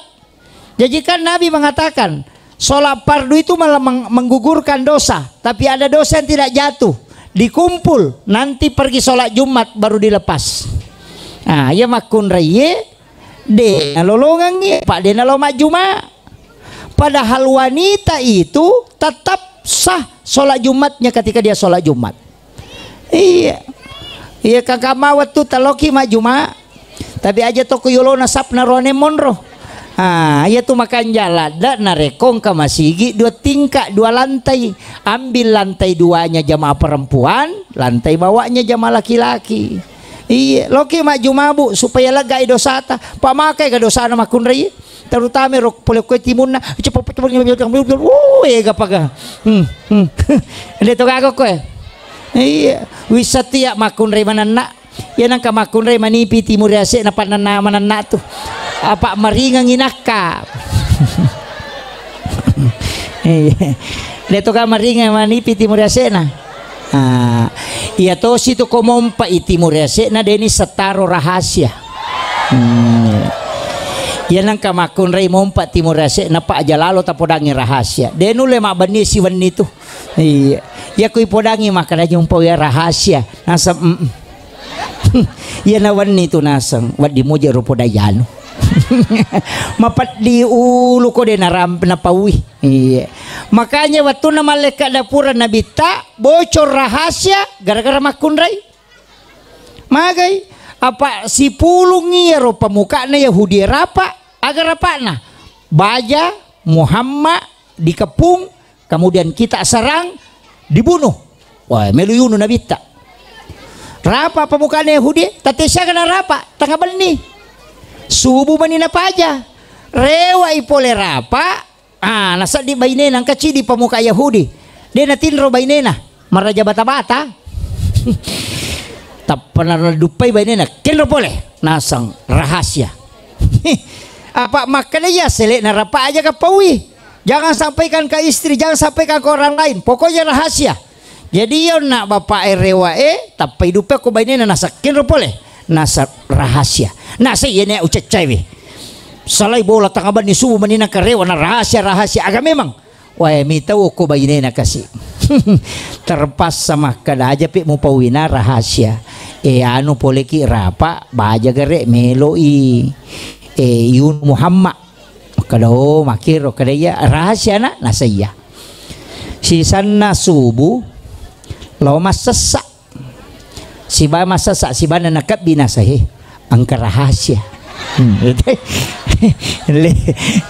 Jadi kan Nabi mengatakan, sholat fardu itu malah meng-, menggugurkan dosa, tapi ada dosa yang tidak jatuh, dikumpul, nanti pergi sholat Jumat baru dilepas. Nah, iya makkunrai, de nalolongangngi, Pak, de nalo majjuma. Padahal wanita itu tetap sah sholat Jumatnya ketika dia sholat Jumat. Iya. Iya, kakak ma wettu taloki majjuma. Tapi aja toko yolona sapna rone monro. Ah, iya tu makanja ladda narekko engka masigi dua tingkat, dua lantai. Ambil lantai duanya jamaah perempuan, lantai bawahnya jamaah laki-laki. Iya, loki majjuma, Bu, supaya legai dosata. Pamakai ga dosana makkunrai? Terutama ro pole koe timunna, cepo-, cepo-, wuh, ega paga. Hmm, hmm. Nde to gaga koe. Iya, wissattu ya makkunrai manenna. Ya nangka makkunrai manipi timur ase na panenna manenna tu. Apa maringang inakka. Iya. Nde to ga maringang manipi timur ase na. Ah, iya tosi tu ko mompa i timur ase na deni setaro rahasia. Hmm. Iya nangka makkunrai mompa timur ase, napa aja lalo tapodangi rahasia. De nulle mabbenni siwenni tu. Iya. Iya kui podangi makkeda jumpa ya rahasia. Naseng, mm. Iya na wenni tu naseng, wedding muja rupo dayanu. Mapeddi ulu ko de naram-, napaui. Iya. Makanya wettunna mallekka dapura nabitta bocor rahasia gara-gara makkunrai. Magai, apa sipulung iyaro pamukana Yahudi rapa, aga rapana? Baja, Muhammad dikepung, kemudian kita serang, dibunuh. Wah, melu yunu nabitta. Rapa pamukana Yahudi, tette siaga na rapa, tengah benni. Subuh mani napaja. Rewa i pole rapa, Ah, naseddi bainena, engka cidi pemuka Yahudi. De natinro bainena, maraja bata-bata. Tappa naduppai bainena, kenro pole. Naseng rahasia. Apa makkeda iya sele'na rapa aja kapaui. Jangan sampaikan ke istri, jangan sampaikan ke orang lain. Pokoknya rahasia. Jadi, iyonna bapak e rewa e, tappa iduppe ko bainena, naseng kenro pole. Naseng rahasia. Naseng iyana uceccaiwi. Salai bola tengah benni subuh mani nakarewa na rahasia, rahasia. Aga memang? Wae mitau ko bainena kasi. Terpaksa makkeda aja pe mupauina rahasia. E anu poleki rapa, baja gare meloi. E Yun Muhammad. Makkeda, oh, makkiro, keda iya rahasia na, naseng iya. Sisenna subuh, lao massessa. Siba massasa, sibanna nakebbi nasa he. Engka rahasia. Hmm, itu. Le,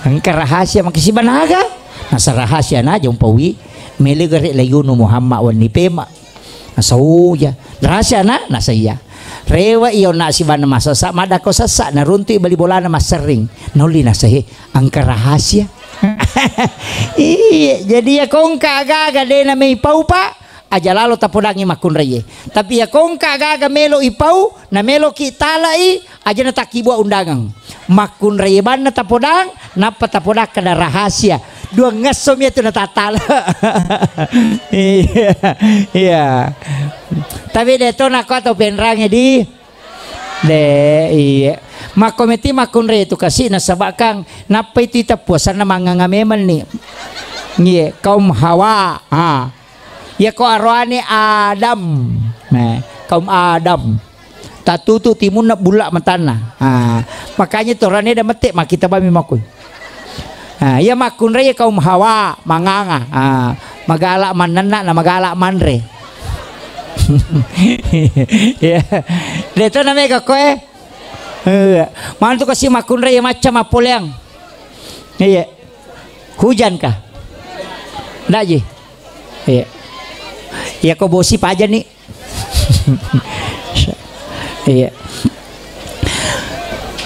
engka rahasia maki siba naga. Nasa rahasia na jompa wi. Mele gare la Yunu Muhammad wenni pema. Nasa uja. Rahasia na, nasa iya. Rewa iyo na sibanna massasa, madako sessa, naruntui bali bolana masserring. Naulli nasa he. Engka rahasia. Iya, jadi ya kongka aga-aga de na mei pau, Pak. Aja lalo tapodangngi makkunraie. Tapi iya kongka gaga melo ipau, na meloki talai, aja na takkibua undangeng. Makkunraie banna tapodang, nappa tapodang kada rahasia. Duangngesso mi tu natattala. Iya, iya. Tapi de to nako atau penrange di de, iya. Makko meti makkunrai tu kasi nasaba kang nappa itu iteppu asanna manganga memang ni. Iya, kaum Hawa. Ha. Iyako aroane Adam. Nah, kaum Adam. Tatutu timunna bulla matanna. Ah, makanya torane da mette makkita bami makui. Ah, iya makkunrai kaum Hawa manganga. Ah, magala mannenna na magala manre. Ya. Deto namega koe. Iya. Mantu kasi makkunrai macca mappoleang. Iya. Hujan kah? Ndak ji. Iya. Iya ko bosi paja ni. Iya.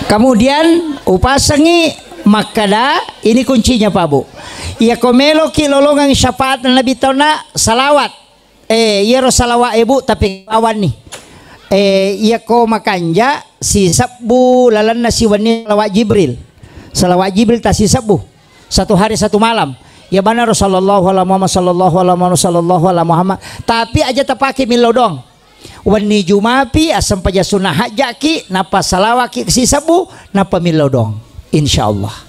Kemudian upasengi makkada, ini kuncinya Pak Bu. Iya ko meloki lolongang syafaat Nabi tona salawat. Eh, iyaro salawat e Bu tapi bawanni. Eh, iya ko makanja sisebbu lalenna siwenni salawat Jibril. Salawat Jibril tasisebbu. Satu hari satu malam. Ya banaro sallallahu ala Muhammad, sallallahu ala Muhammad, sallallahu ala Muhammad. Tapi aja tapake millau doang. Wenni Jumapi, assempaja sunnah hajjaki, nappa salawaki sisebbu, nappa millau doang. Insya Allah.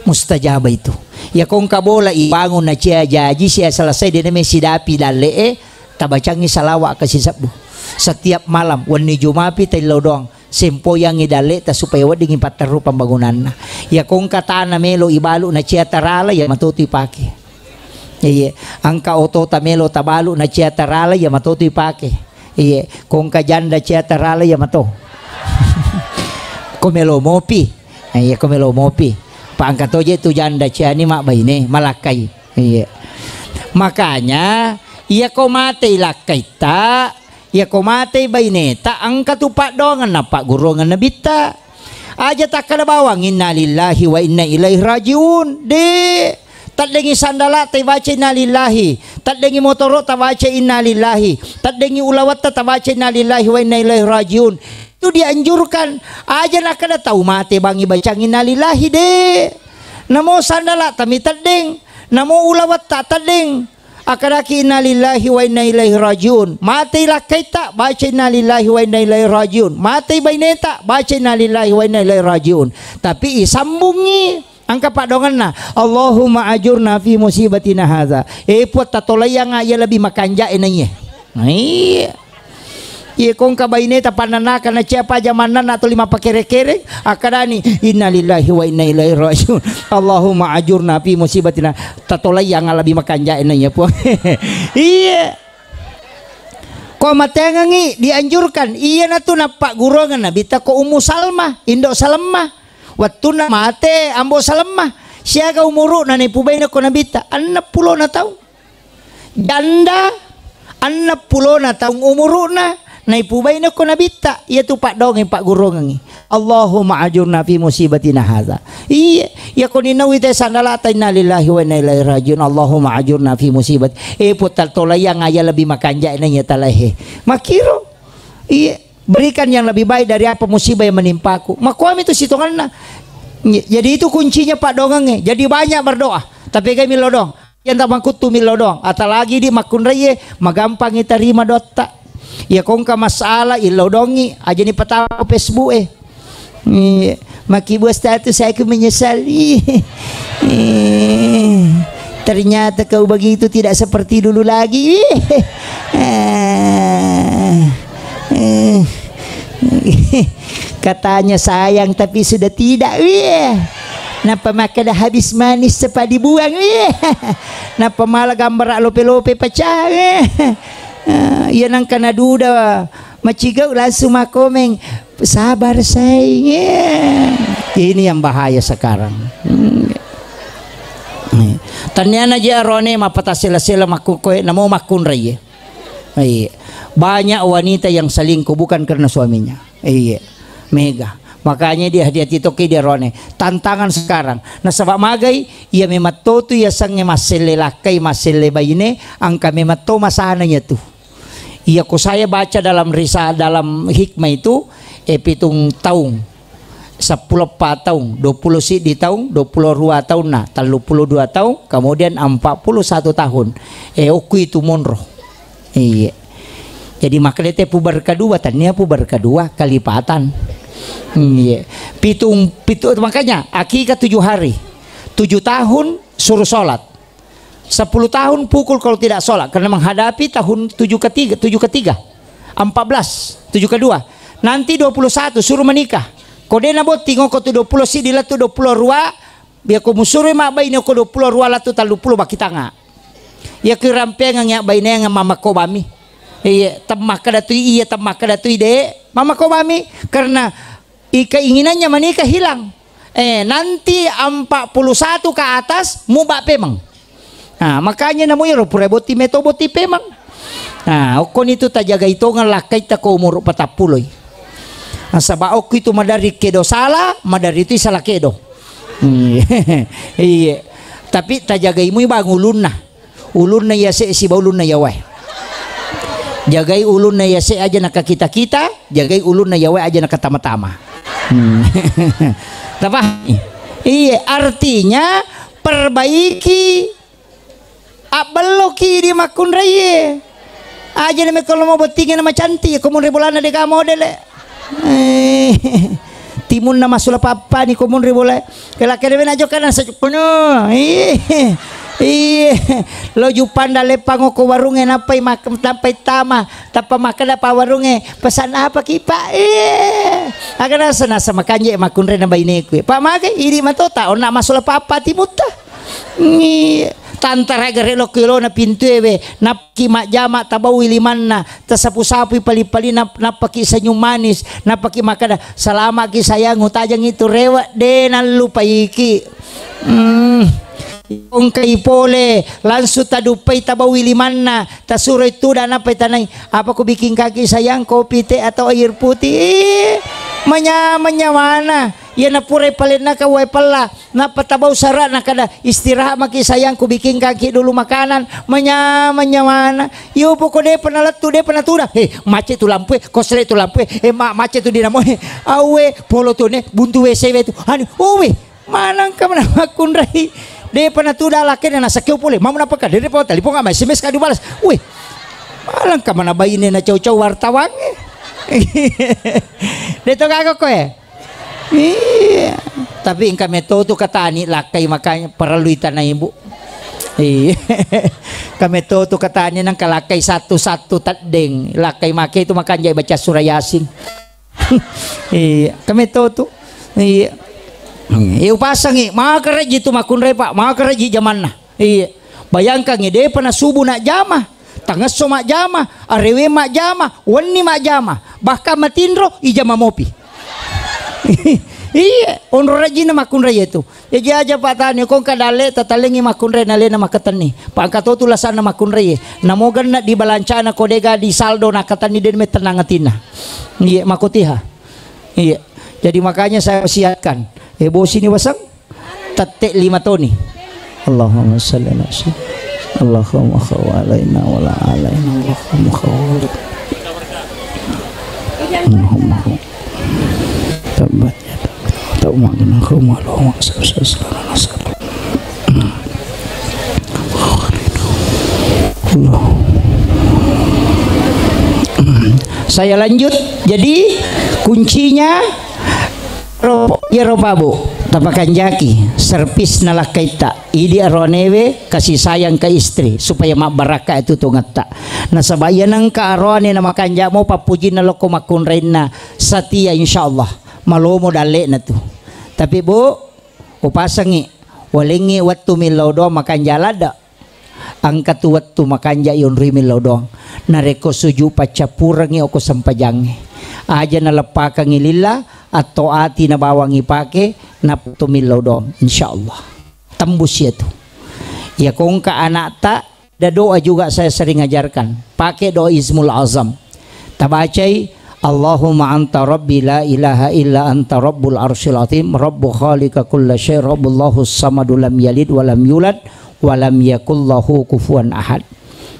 Mustajabah itu. Ya kongka bola ibangun na cia jaji sia selesai dena mesi dapi dalle e, tabacangi salawat ke sisebbu. Setiap malam, wenni Jumapi, taillau doang. Sempoyangngi dalleta supaya weddingngi patterru pembangunanna. Iya kongka tana melo ibalu na cia tarala, iya matotu ipake. Iya, engka otota melo tabalu na cia tarala, iya matotu ipake. Iya, kongka janda cia tarala, iya mato. Ko melo mopi. Iya, ko melo mopi. Pa engka toje tu janda ciani mabbaine, malakkai. Iya. Makanya, iya ko matei lakkaitta, Iyako matei baineta, engka tu paddoangeng nappagguruangeng nabitta. Aja takkeda bawang, "Innalillahi wa inna ilaihi rajiun." De. Teddengi sandalata ibaca innalillahi, teddengi motoro'ta baca innalillahi, teddengi ulawetta tabaca innalillahi wa inna ilaihi rajiun. Itu dianjurkan. Aja nakkeda tau mate bangi bacang innalillahi, de. Namo sandalata mi teddeng, namo ulawetta teddeng. Akkedaki, "Innalillahi wa inna ilaihi rajiun." Matei lakkaitta, baca, "Innalillahi wa inna ilaihi rajiun." Matei baineta, baca, "Innalillahi wa inna ilaihi rajiun." Tapi isambungi engka paddoangenna, "Allahumma ajurna fi musibatina hadza." Eh, Puang, tatolaianga iya lebih makanja'e naiye. Nah, iya. Iya, kongka baineta pannanaka na cia paja mannanna tuli mappakere-kere, akkadani, "Innalillahi wa inna ilaihi rajiun. Allahumma ajurna fi musibatina." Tatolaianga lebih makanja'e naiya, Puang. Iya. Ko mateangengi dianjurkan, iyanatu nappagguruangeng Nabitta ko Ummu Salmah, Indo Salmah. Wettunna mate Ambo Salmah, siaga umuru'na naipubaina ko Nabitta? Enneng pulona taung. Janda, enneng pulona taung umuru'na, naipubaina ko Nabitta, iyatu paddoangeng pagguruangengngi. Allahumma ajurna fi musibatina hadza. Iya, iya ko ninauwi te sandalata, "Innalillahi wa inna ilaihi rajiun. Allahumma ajurna fi musibat." Eh, Puang, tatolaianga iya lebih makanja'e naiya talaehe. Makkiro. Iya, "Berikan yang lebih baik dari apa musibah yang menimpaku." Makkuami tu sitonganna. Jadi itu kuncinya paddoangengnge. Jadi banyak berdoa. Tapi kami lodong. Yang tak mangkuttu millau doang. Atalagi di makkunraie, magampangi tarima doatta. Iya kongka masalah, illau dongi, ajani patama Facebook e. Iya, makkibua status, "Saya ku menyesal." Ih. Ih. Ternyata kau begitu, tidak seperti dulu lagi. Ih. Eh. Eh. Katanya sayang tapi sudah tidak. Wih. Nappa makkeda habis manis cepat dibuang. Wih. Nappa mala gambara lope-lope pecah. Wih. Eh, iya nangka naduda Macigau langsung makomeng, "Sabar, sayang." Ini yang bahaya sekarang. Hmm. Nih. Tanniana je arone mappatasela-sela makkukoe, namo makkunrai. Iya. Banyak wanita yang selingkuh bukan karena suaminya. Iya. Mega. Makanya dia hati-hati toki dia rone. Tantangan sekarang. Nasaba magai, iya memang totu iya sange masselle lakkai, masselle baine, angka memang to masananya tu. Iya, ko saya baca dalam risa-, dalam hikmah itu, eh, pitung taung, seppulo eppa taung, dua pulo siddi taung, dua pulo rua taunna, tellu pulo dua taung, kemudian empat puluh satu tahun. Eh, okku itu monro. Iya. Jadi makanya te pubar kedua, tania pubar kedua, kelipatan. Iya. Pitung, pitu, makanya akikah tujuh hari. Tujuh tahun suruh sholat. Sepuluh tahun pukul kalau tidak sholat, karena menghadapi tahun tujuh ketiga, tujuh ketiga, empat belas, tujuh kedua. Nanti dua puluh satu suruh menikah. Ko de' nabotting oko tu dua pulo siddi lettu dua pulo rua, biar ko musurui mabbaine oko dua pulo rua lettu tellu pulo bakitanga. Iya ki rampengang ya baineang mamakko bami. Iya, temmakkeda tu iya, temmakkeda tu de', mamakko bami, karena I keinginannya menikah hilang. Eh, nanti empat puluh satu ke atas, muba pemeng. Nah, makanya namo iro pura botting meto botting pemeng. Nah, okkoni tu tajagai tongeng lakkaitta ko umur patappulo i. Nasaba okko itu madari kedo salah, madari itu salah kedo. Hmm. Iya. Tapi tajagai mui bang ulunna. Ulunna yase siba ulunna yawae. Jagai ulunna yase aja nakakita-kita, jagai ulunna yawae aja nakatama-tama. Hmm. Tapahami? Iya, artinya perbaiki, abbelloki di makkunraie. Aja na mekko lo mau bottingi na macantik, ko monri bolana dega modele. Eh, timunna masula pappani ko monri bola. Kela kede mena jokana sajukkunu. Iye. Iye. Lo jupanda leppang ko warunge nappai mak-, nappai tama. Tappa makkeda pa warunge, "Pesan apa ki, Pak?" Iye. Aga nasa-nasa makanje makkunre na baineku. Pak mage idi matota onna masula pappa timutta. Iye. Tantara gare lokko ilona pintuewe. Nap- ki majjama tabaui limanna, tasapu-sapui pali-palina, nappaki senyum manis, nappaki makkeda, "Salama'ki sayang, utajengngi tu rewe', de' nallupaiki." Hmm. Ongkai pole, langsung taduppai tabaui limanna, tasuroi tuda nappai tanai, "Apa kubikingkaki sayang, kopi, teh, atau air putih?" Ih, manyameng nyawana. Iyana purai palennaka wae pella, nappa tabau sara'na kada, "Istirahat maki sayang, kubikingkaki dulu makanan." Manyameng nyawana. Iyo poko depa nalettu, depa natuda. "He, macet tu lampue, kosle tu lampue, eh, ma-, macet tu dinamo, eh, awe, polo tu ne, buntu W C we tu." Anu, owe, manangka mana makkunrai. Depa natuda lakena nasakkeo pole, mamu napaka, depa taliponga ma S M S ka dibalas. Weh, malangka mana baine na cau-cau wartawangnge. Deto gaga koe. Iya. Tapi engka metto tu katani lakkai makanya parellu itanai, Bu. Iya. Engka metto tu katani nangka lakkai satu-satu teddeng, lakkai make tu makanja baca surah Yasin. Iya, engka metto tu. Iya. Iya, upasangi, maka reji tu makkunrai, Pak, maka reji jamanna. Iya. Bayangkangngi, depa nasubu najjama, tangesso majjama, arewe majjama, wenni majjama, bahkan matinro ijama mopi. Iya, onro rajinna makkunrai itu. Jaji aja Pak Tani, ko engka dalle tatalengi makkunrai nalena makkatenni. Pak engka to tu lasanna makkunrai. Namo genna di balancana ko dega di saldo nakkatenni, de mettenang atinna. Iya, makotiha. Iya. Jadi makanya saya wasiatkan, eh, bosini waseng, tette lima toni. Allahumma salli ala sayyidina. Allahumma khawwa alaina wa la alaina. Allahumma khawwa. Allahumma khawwa. Tabbat yada. Tau magna khawwa Allahumma salli ala sayyidina. Saya lanjut. Jadi kuncinya Ro-, iyaro Pak Bu, tapakanjaki servisna lakkaitta, idi aroanewe kasih sayang ke istri supaya mabbarakka itu tungetta. Nasaba iya nengka aroane na makanja mo pappujinna lokko makkunrainna satia, insyaallah malomo dalle'na tu. Tapi Bu, upasengi, walengngi wettu millau doang makanja ladde. Engka tu wettu makanja' yonroi millau doang. Narekko suju paccappurengngi okko sempajangnge. Aja naleppakengngi lilla, atto ati nabawang ipake, nappa to millau doang, insyaallah. Tembus iyatu. Iya ko engka anakta, ada doa juga saya sering ajarkan. Pakai doa Ismul Azam. Tabacai, "Allahumma anta rabbi la ilaha illa anta rabbul arsyil azim, rabbu khaliqa kulla syai, rabbullahu samadu lam yalid walam yulad, walam yakullahu kufuwan ahad."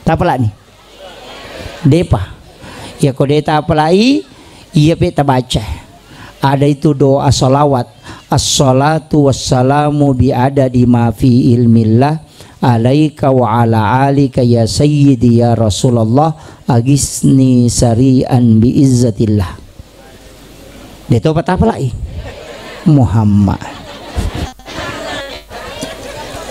Tapalani. Depa. Iya ko de tapalai, iya pe tabaca. Ada itu doa salawat. Assalatu wassalamu bi adadi ma fi ilmillah alaika wa ala alika ya sayyidi ya Rasulullah agisni sari'an bi izzatillah. De topa tapalai. Muhammad.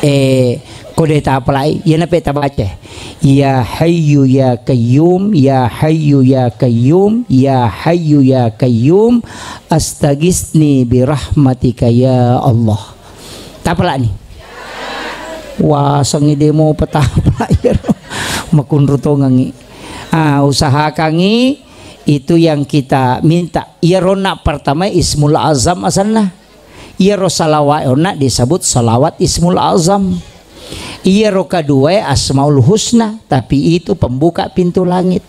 Eh, ko de tapalai, iya nape tabaca. Ya Hayyu ya Qayyum, ya Hayyu ya Qayyum, ya Hayyu ya Qayyum, astagisni bi rahmatika ya Allah. Tapalani. Wasangi demo petapalai. Makunru tongangi. Ah, usahakangi itu yang kita minta. Iya ronna pertama Ismul Azam asanna. Iyaro salawat onna disebut salawat Ismul Azam. Iyaro kedua Asmaul Husna, tapi itu pembuka pintu langit.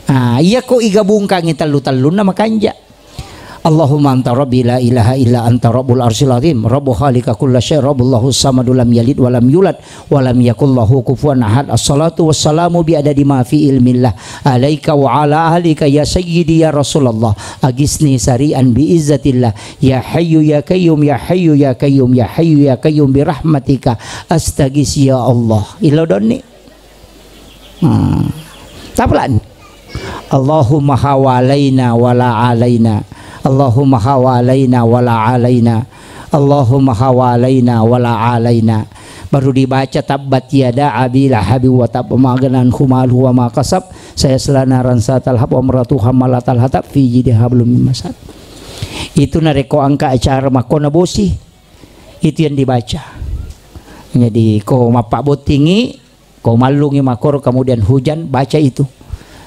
Nah, iya ko igabungkangi tellu-tellunna makanja. Allahumma anta rabbi la ilaha illa anta rabbul arsyil azim, rabbu khaliqa kulla syai, rabbullahu samadu lam yalid walam yulad, walam yakul lahu kufuwan ahad. Assalatu wassalamu bi adadi ma fi ilmillah alaika wa ala alika ya sayyidi ya Rasulullah. Agisni sari'an bi izzatillah. Ya Hayyu ya Qayyum, ya Hayyu ya Qayyum, ya Hayyu ya Qayyum bi rahmatika astagis ya Allah. Ilo donni. Hmm. Tapelan. Allahumma hawalaina wala alaina. Allahumma hawalaina wala alaina. Allahumma hawalaina wala alaina. Baru dibaca tabbat yada abi lahabi wa tab ma aghna anhu maluhu wa ma kasab, sayasla naran satalhab wa imratuhu hammalatal hatab fi jidha hablum min masad. Itu narekko engka acara makkona bosi, itu yang dibaca. Jadi ko mappabbottingi, ko mallungi makkoro, kemudian hujan, baca itu.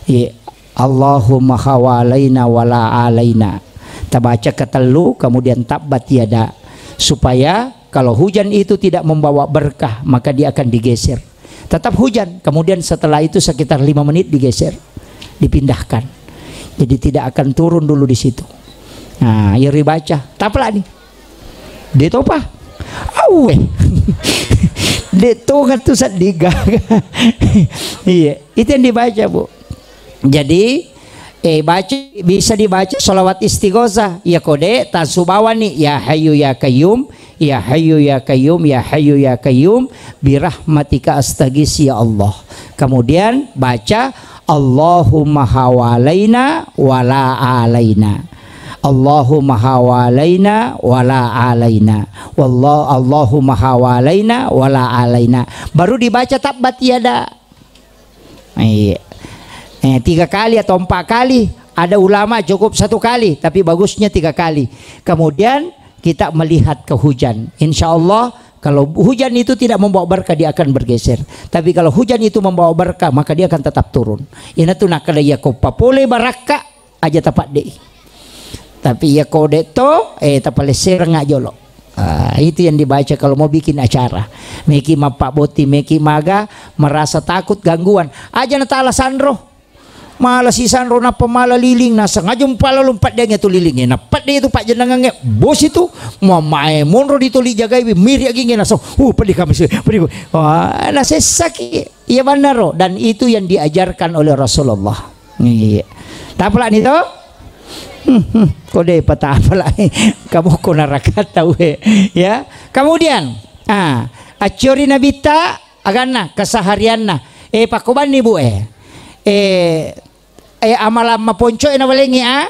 Iya. Allahumma hawalaina wala alaina. Tabaca ketellu, kemudian tabbat yada. Supaya kalau hujan itu tidak membawa berkah, maka dia akan digeser. Tetap hujan, kemudian setelah itu sekitar lima menit digeser, dipindahkan. Jadi tidak akan turun dulu di situ. Nah, iya ribaca. Tapalani. De topa. Awe. De tonga tu seddi gaga. Iya, itu yang dibaca, Bu. Jadi, eh, baca, bisa dibaca salawat istighosah. Ya kode, tasu bawani. Ya Hayyu ya Qayyum, ya Hayyu ya Qayyum, ya Hayyu ya Qayyum, birahmatika astaghis ya Allah. Kemudian baca, Allahumma hawalaina wala alaina. Allahumma hawalaina wala alaina. Wallah, Allahumma hawalaina wala alaina. Baru dibaca tabbat yada. Iya. Eh, tiga kali atau empat kali. Ada ulama cukup satu kali, tapi bagusnya tiga kali. Kemudian kita melihat ke hujan. Insya Allah, kalau hujan itu tidak membawa berkah, dia akan bergeser. Tapi kalau hujan itu membawa berkah, maka dia akan tetap turun. Ina tu nakkeda iya ko papole barakka, aja tapaddei. Tapi iya ko de to, eh, tapalessereng jolo. Ah, itu yang dibaca kalau mau bikin acara. Meki mappabbotting, meki maga, merasa takut, gangguan. Aja natala sanro. Mala sisanro nappa mala liling, naseng aja mpala lumpat dia tu liling. Nappa dia tu pajennengangnge. Bos itu, mamae monro ditoli jagai, miri aginge naseng. Uh, pedih kami sih, pedih. Wah, nasessaki. Iya bannaro. Dan itu yang diajarkan oleh Rasulullah. Iya. Tapalani to? Hmm, hmm. Ko de patapalai. Kamu ko neraka tau, eh. Ya. Kemudian, ah, acciori nabitta aganna, keseharianna. Eh, pakkobanni, Bu, eh. Eh, eh, amalan maponco e nawalengi, ah.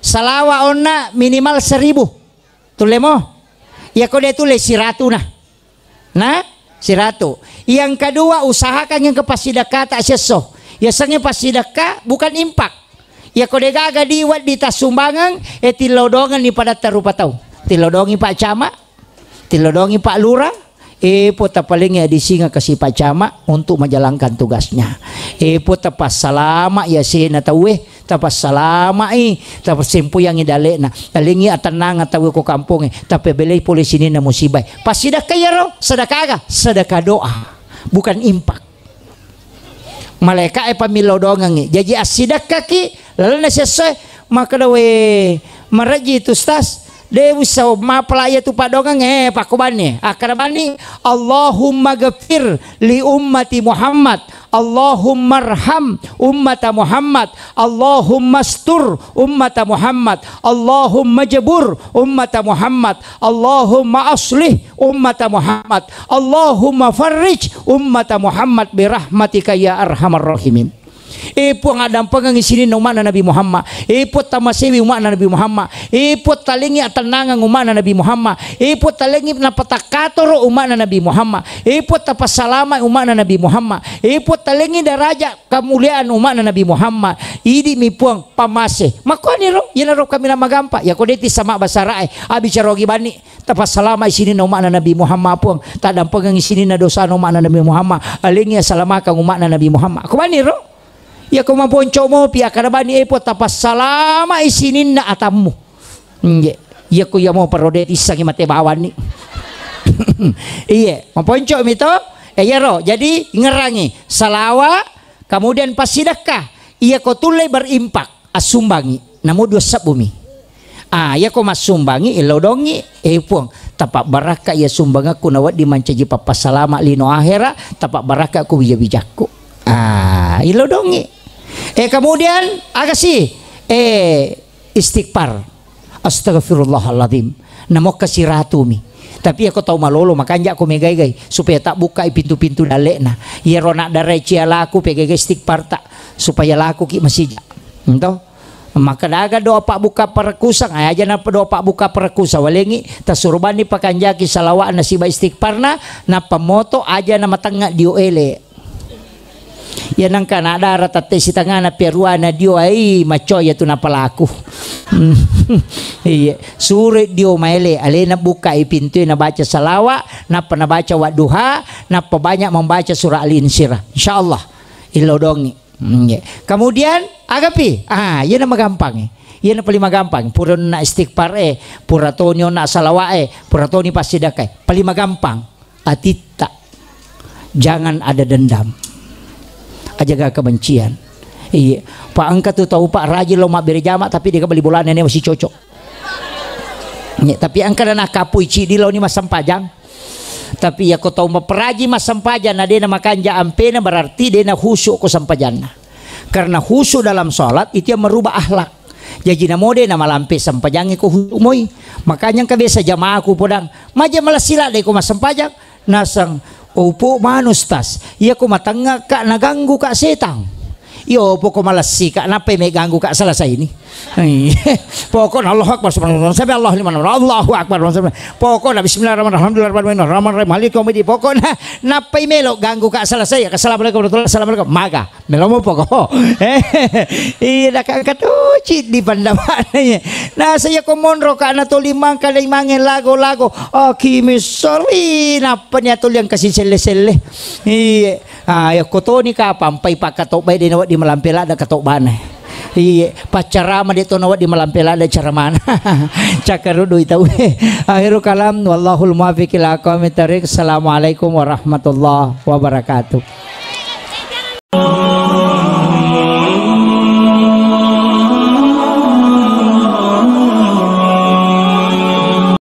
Salawa onna minimal seribu. Tulle mo? Iya ko de tulle siratu na. Nah, siratu. Yang kedua, usahakan yang ke passidekka tak sesso. Yasengnge passidekka bukan impak. Iya ko de gaga di wedding tassumbangeng, eh, tillodongenni padatta rupa tau. Tillodongi Pak Camat, tillodongi Pak Lurah, Epo tapalengngi adisingeng kasipa cama untuk menjalankan tugasnya. Epo tapassalama yasena tauwe, tapassalama'i, tapassempoyangngi dale'na. Talengngi atennangeng tauwe ko kampongnge, tapabelai pole sininna musibae. Passidakka iyaro, sedekah aga? Sedekah doa, bukan impak. Malaeka'e pammillau doangengngi. Jaji assidekkaki lalenna sessoe, makkeda, "We, marejji tu, Ustaz. De ussau mapala iya tu paddoangeng, eh, pakkobanni." Akkeda bani, "Allahumma ghafir li ummati Muhammad, Allahumma arham ummata Muhammad, Allahumma astur ummata Muhammad, Allahumma jabur ummata Muhammad, Allahumma aslih ummata Muhammad, Allahumma farrij ummata Muhammad birahmatika ya arhamar rahimin." E Puang, addampengengngi sininna umma'na Nabi Muhammad. E Puang, tamasewi umma'na Nabi Muhammad. E Puang, talengngi atennangeng umma'na Nabi Muhammad. E Puang, talengngi napatakkatoro umma'na Nabi Muhammad. E Puang, tapassalamai umma'na Nabi Muhammad. E Puang, talengngi daraja kemuliaan umma'na Nabi Muhammad. Idi'mi Puang, pamase. Makkuaniro, iyanaro kaminang magampa. Yako de tissa mabbasara'e, abbicara ogi banni. Tapassalamai sininna umma'na Nabi Muhammad, Puang. Taddampengengngi sininna dosana umma'na Nabi Muhammad. Alengngi assalamakang umma'na Nabi Muhammad. Ko baniro? Iyako maponco mopi, akkeda bani, e Puang, tapassalamai sininna atammu. Nggih. Iyako iya mo parode tissangi mate bawanni. Iye, maponco mi to? E, iyaro. Jadi, ingerangi. Salawa, kemudian passidekka. Iyako tullei berimpak. Assumbangngi, namo dua sebbumi. Ah, iyako massumbangngi, illau dongngi, e Puang, tapabbarakka iya sumbangekku nawedding mancaji pappassalama lino ahera, tapabbarakka ku wija-wijakku. Ah, illau dongngi. Eh, kemudian, agasi, eh, istighfar. Astagfirullahaladzim. Namokka siratumi. Tapi iyako tau malolo, makanja'ko megai-gai, supaya tabbukkai pintu-pintu dalle'na. Iyaro naddarai cia laku, pegai-gai istighfarta, supaya lakuki masija. Ento? Makkeda aga doa pabbuka parekkusang, eh, aja nappa doa pabbuka parekkusang, walengngi, tasuro banni pakanjaki salawa'na siba istighfarna, nappa moto aja namatengnga dio ele. Iya nengka nadara tette sitengana piaruana dio ai, maccoa iya tu napalaku. Iya, suroi dio maele, alena bukai pintue, nabaca salawa, nappa nabaca wadduha, nappa banyak membaca surah Al-Insyirah. Insyaallah, illau dongngi. Nggih. Kemudian, agapi? Ah, iyana magampangngi. Iyana paling magampang. Pura onna istighfar e, pura toni onna salawat e, pura toni passidakka e. Paling magampang. Atitta. Jangan ada dendam. Ajaga kebencian. Iya. Pak, engka tu tau, Pak, rajin lo mabbere jama, tapi de' ga bali bolana, ne masih cocok. Nya, tapi engka na nakapui cidi lo ni massempajang. Tapi iyako tau maperaji massempajang na de' na makanja ampena, berarti de' na khusyuk ko sempajanna. Karena khusyuk dalam salat itu yang merubah akhlak. Jaji namo de' na malampe sempajangnge ko khusyuk moi. Makanya engka biasa jamaahku podang, maja malessi ladde ko massempajang. Nasang, "Opo manu, Ustaz, iyako matengngaka naganggu ka setang." Iyo, poko malessi ka, nappai meganggu ka selesai ini. Pokokna Allahu Akbar, subhanallah, sami Allahu liman hamidah, Allahu Akbar. Pokokna bismillahirrahmanirrahim, alhamdulillahirabbil alamin, arrahmanirrahim, maliki yaumiddin. Pokokna nappai melo ganggu ka selesai. Assalamualaikum warahmatullahi, assalamualaikum. Maga. Melomo poko. Eh, iya, nakangka to ciddi pandapa'na. Nasa iyako monro ka na toli mangka dai mange lago-lago. Akimis soli, nappa ni atoli engka siselle-selle. Iya. Ah, iyako toni kapang pai pakkatobbai de' nawedding malampe ladde katobana. Iya, paccarama de' to nawedding malampe ladde caramana. Cakkaru doi tau. Akhirul kalam, wallahul muwaffiq ila aqwamit thariq. Assalamualaikum warahmatullahi wabarakatuh.